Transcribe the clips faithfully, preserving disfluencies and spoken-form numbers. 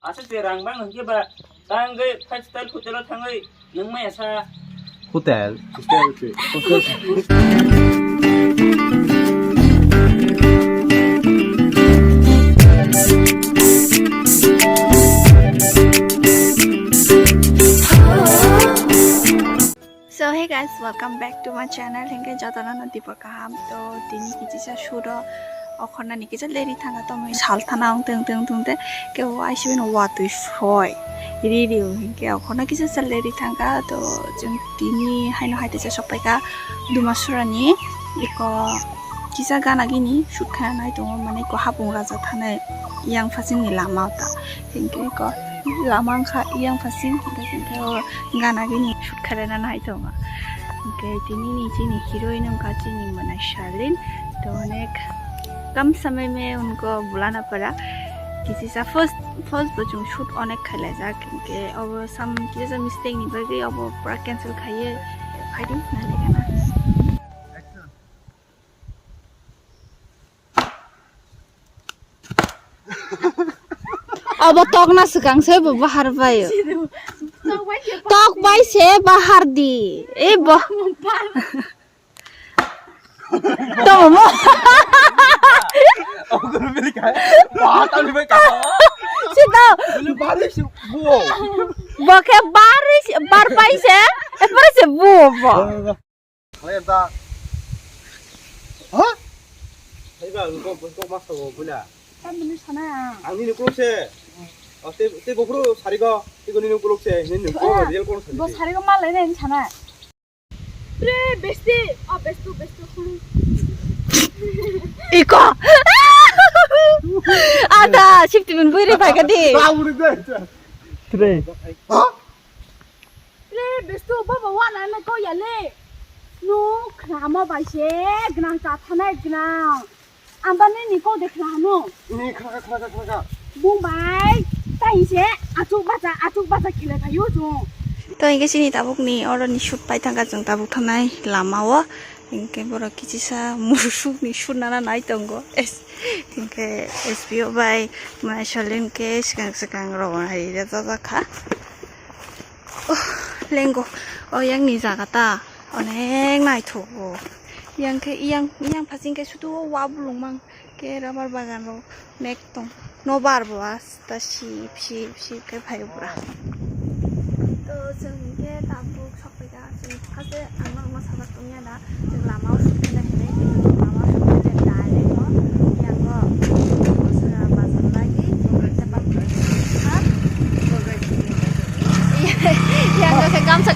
Asa se rang bang hwnkhe ba, ta hwnkhe five star hotel o thangwi nwng maya sa. Hotel. Hotel se. So hey guys, welcome back to my channel. Hingke jotono no dipo kaham. To tini kichisa suro okhornani kisa leri thanga tomoi sal thana ong tong tong tong te ke wai sibin watui soi ri ri hingke okhorna kisa sa leri thanga. To jeng tini haino hai teisa sokpaika Dumasurani iko kisa gana gini shoot khaina nai tongo, mane ko hapung raja thanai yang phasingni lama ta. Hingke ko lama wngkha yang phasing, hingke hingke o gana gini shoot khaina nai tongo. Hingke tini ni chini heroine wngkha chini mwnai Sharlin. To onek kam samay mein unko bulana para. Kisi sa first, first bo chung shoot onek khailajak, hingke obo sam kisa mistake ni bagwi obo pura cancel khaiye. Phaidi nai gana. Abo tok na swkang se bo bahar bai. Tok bai se bahar di. E bo. Tamo mo. Sito. Bo khe bar, bar pai se. E pore se bo bo. Khlai da. Ha? Haiba, kok, kok mas thago, buina. Tamni sana. Ang nini kuluk se. O, te, te bofru sari ko. Te ko nini kuluk se. Nini ko real ko sari. Bo sari ko mal lai nai sana. Pre, besti. O, bestu, bestu. Iko. Ada, sip timin bui re bai ka di. Tre. Ha? Tre, bestu, baba wana na ko ya le. No, krama bai se, gnang ta thana gnang. Ambani ni ko de khla no. Ni khla ka, khla ka, khla ka. Bung bai, tai se, achuk bacha, achuk bacha khile phayu chung. To hingke chini tabuk ni oro ni shoot pai thangka chung tabuk thanai lama o. Hingke borok kichisa musuk ni shoot nana nai tongo. Es, hingke S P O bai mwnai Sharlin ke swkang swkang rok hai rajak kha. Oh, lengo. Oh, yang ni jaga ta. Onek naithogo. Yang khe, yang, yang phasing khe sudu o wa bulung mang. Khe rubber bagan rok nek tong. No bar bo asta sip, sip, sip khe phai bura. To, chwng khe tabuk sok Haste ang no ma sajak tongya da, chwng lama o sukhe da hinwi, lama o sukhe da direct o, yango, Bosra bazar lagi, ha? Yango khe gamsa,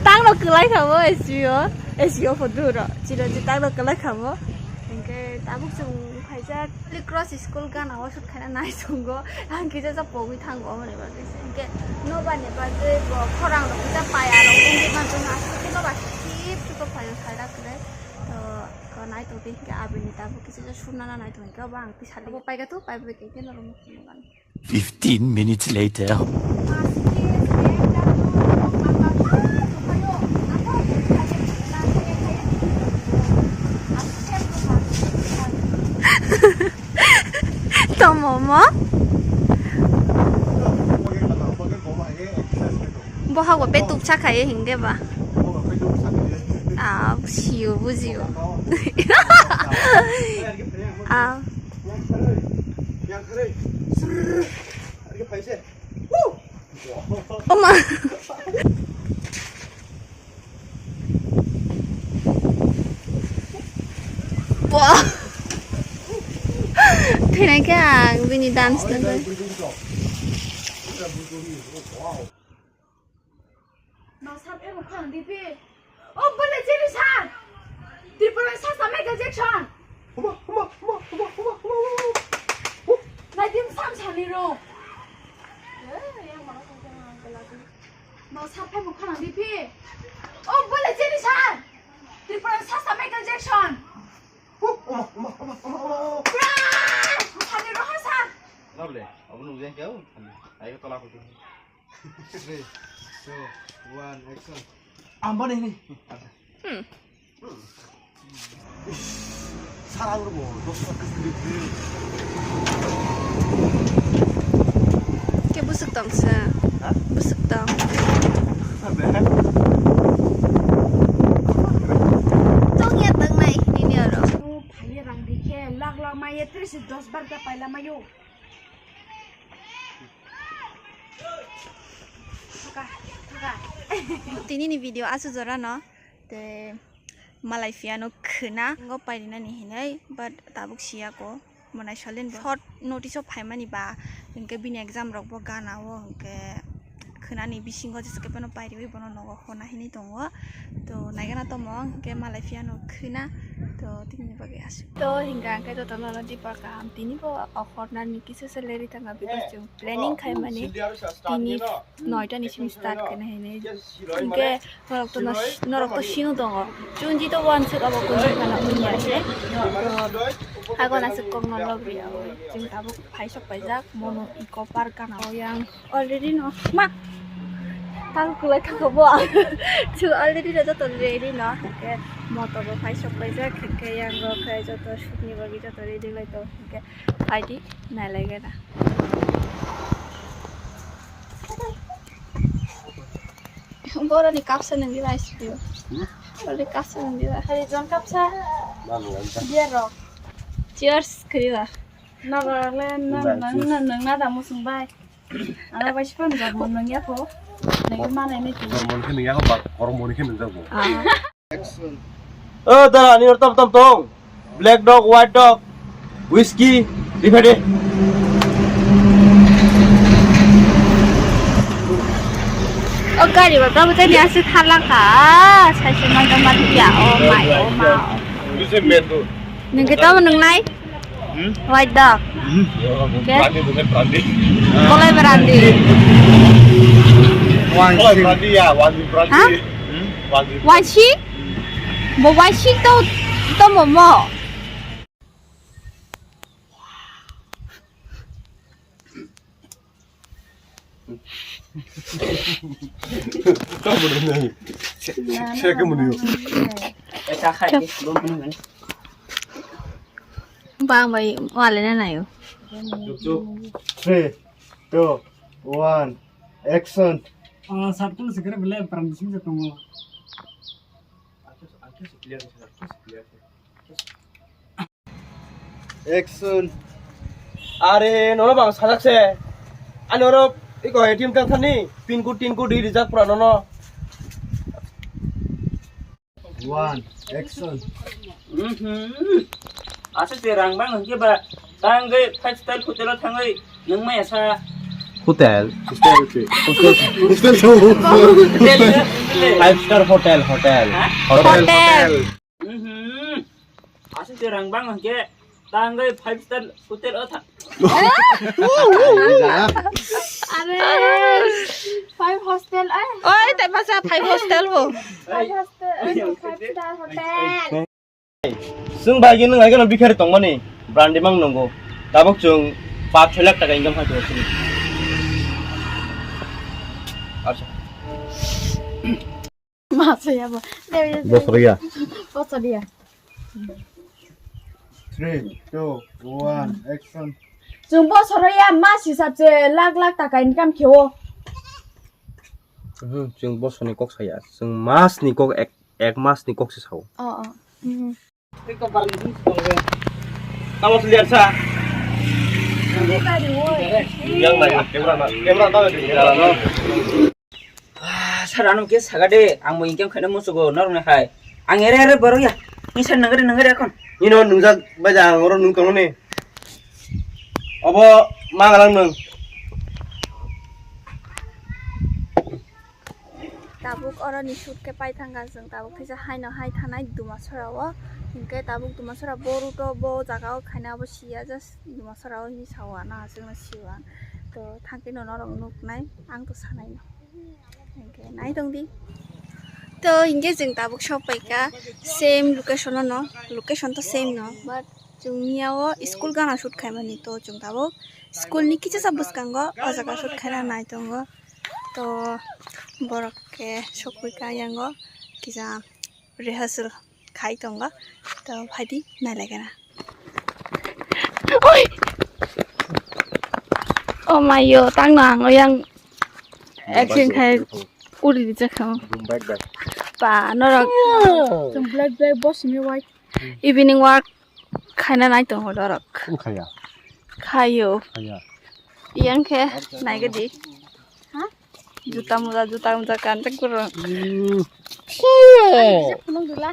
tang no kwlai kha bo, S P O, S P O photo ro, chiro chi tang no kwlai kha bo, hinkhe tabuk chwng phaijak. Holy Cross School gana o shoot khaina nai tongo. Ang kisa sa pogwi thango, omo ni bagwi se. Hinkhe nobar ni bagwi bo khorang rok kisa paya rok wngwi manjak. Aswk khe nobar sip sip phaio salda kwrwi. To, ko nai tongdi hinkhe abini tabuk kisa sa shoot nana nai tongkhe obo ang tisa bo paika tu, pai bai khe norok nukha. Fifteen minutes later. Tomo mo? Bohak bo petuk sakhaye hingde ba? Ah, sio bujio. Ah. Oma. Wah. Thainai khe ang bini dance nugwi. Ma sap emo khang di phi. O bole chini sa. Tripura sa sa Michael Jackson. Huma, huma, huma. Nai dim sam sani ro. Ma sap emo khang di phi. O bole chini sa. Tripura sa sa Michael Jackson. Huma, huma, huma. Sani ro ha sa. Lovely. Abunu ujeng kau. Ayo tola kutu. Three, two, one, action. Ambani ni. Hmm. Sara urbo, dos ta kis di. Tini ni video asu jora no te malai phiya no khwna ngo pairi nani hinai, but tabuk siya ko. Monai Solin bo short notice o phaimani ba, hinkhe bini exam rok bo gana o, hinkhe khwnani bisingo jesa khe bono pairiwi bono nogo hona hinwi tongo. To naigana tomo hinkhe malai phiya no khwna, to tini bagwi aswk. To hinkhe ang khe jotono no Deepa kaham, tini bo o hornani kisa se leri thanga because chwng planning khaimani tini noita ni simi start khaina hinwi. Hinkhe norok to nos-, norok to sino tongo. Chunji to wansuk abo kunjwi khana wngya se. To agon aswk kokno lobwi abo. Chwng tabuk phaisok paijak mono eco park gana o yang already no. Ma! Tang kulai thangkha bo. Chwng already no joto ready no. Hinkhe moto bo phaisok paijak. Hinkhe yang rok khe joto shoot ni bagwi joto ready lai tongo. Hinkhe phaidi nai lai gana. Boroni kapsa nungdi ba ice cream. Hmm? Boroni kapsa nungdi ba. Hari jon kapsa. Nang nang ta. Beer rok. Cheers khriba. Nagaland na nang na nang na da musung bai. Ana bai sipan jat mon nang ya ko. Nang ma nai ni tu. Hormon khe nang ya ko ba hormon khe nang jago. Ah. O dara, ani oro tam tam tong. Black dog, white dog, whisky, rifade. O gari ba, babu tani aswk tharlangkha. Saisi manjak manjak ya, oh my, oh ma. Nungkhe tamo nungnai? Hmm? White dog. Hmm? Ke? Brandi, bukan brandi. Kolai brandi. Kolai brandi ya, wandi brandi. Hah? Hmm? Wandi. Wansi? Bo wansi to, to momo. Tamo nai. Saya ke muni. Bang bai wale na nayo. Three, two, one, action. Ah, satu sekarang bela perang di sini satu. Action. Are, nono bang sajak se. Ani oro iko A T M tang thani. Pin code, tin code rijak pura nono. One, action. Mhm. Asa se rang bang hingke ba tangge five star hotel o tangge nang maya sa. Hotel. Hotel. Hotel. Hotel. Five star hotel, hotel. Ha? Hotel. Hotel. Mhm. Aswk je rang bang hwnkhe ta wngwi five star hotel o thang. Are, five hostel ai. Oi, tei masa five hostel bo. Five hostel, five star hotel. Chwng bai gini nai gano bikhari tongmani brandi mang nongo. Tabuk chwng paanch chhoi lakh taka income khai tongo chini. Acha. Masa ya bo. Bosor ya. Bosor ya. Three, two, one, action. Chwng bosor ya mas hisab se lakh lakh taka income kheo. Mhm, chwng bosor ni kok saya. Chwng mas ni kok ek, ek mas ni kok se sao. Oh, oh. Mhm. Tamo selian sa. Yang lain, camera na, camera tahu di dalam. Ah, sir, ano ke saga de, ang mo income khaina musugo, norok ne hai. Ang ere ere boro ya. Ni sir nangare nangare akon. Ni no nungjak baja ang oro nung tongone. Obo mangalang nung. Tabuk oro ni shoot khe pai thangkha chwng, tabuk kisa haino hai thanai Dumasora o, hinkhe tabuk Dumasora bo route o bo jaga o khaina abo siya, just Dumasora o hinwi sao ano aswkno sio ang. To thangkhe no norok nuknai, ang to sanai no. Hinkhe nai tongdi. To hinkhe chwng tabuk sok paikha same location o no, location to same no, but chwng miya o school gana shoot khaimani, to chwng tabuk school ni kichisa bwskango o jaga shoot khaina nai tongo. To borok khe sokwi ka yango kisa rehearsal khai tongo. To phaidi nailaikena. Oi! Oh my yo, tangno ang yang action khai uri di jakha. Boom bag bag. Pa norok. Black black boss me white. Evening walk khaina nai tongo dorok. Khaya. Khayo. Khaya. Yang khe naigadi. Ha? Juta muja, juta muja kanjak guru. Hmm. Phunung dula.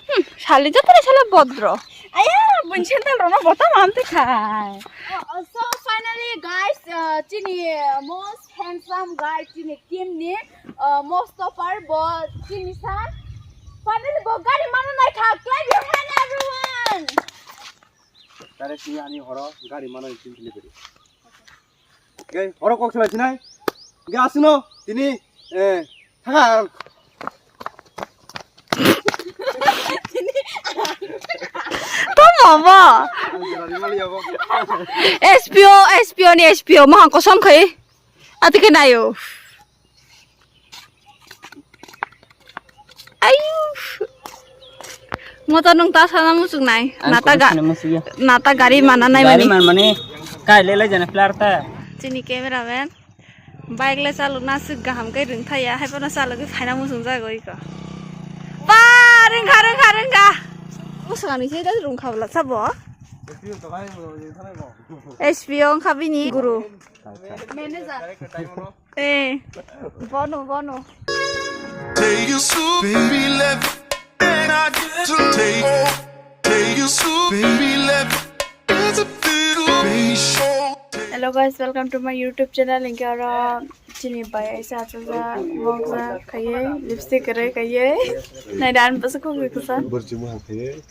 Hmm, sali jatore sala bodro. Aya, bun sandal rono bota mamte khai. Oh, oh, so finally, guys, uh, chini, uh, most handsome guy chini team ni, uh, most topper bo chini sa. Finally, bo gari mano nai kha. Clap your hand, everyone. Tare chini ani horo gari mano chini delivery. Ge, oro kok salai sinai. Ge, asino, tini, eh, thanga. Tamo mo. S P O, S P O ni S P O, mohang kosom khai. Ati ke nayo. Ayu. Motor nung ta sana musuk nai. Ang Nata ga. Sana musuk ya. Nata gari mana nai Gari mani. Man mani. Kai le le jana plar ta. Chini cameraman. Bike le chalu na sik gaham kai ring thaya. Hai pano chalu ke phaina musung jago iko. Pa ring kha ring kha ring kha. Musuk ani se da ring kha bla sabo. S P O wngkha bini guru. Manager. Eh, bono, bono. Take you so, baby, left, and I get to take, take you so, baby, left. It's a little baby show. Hello guys, welcome to my YouTube channel. Inke oro chini bai aisa achaja mokja khaye, lipstick kere khaye. Nai dan bwswk kok kisa. Borchi mohang khaye.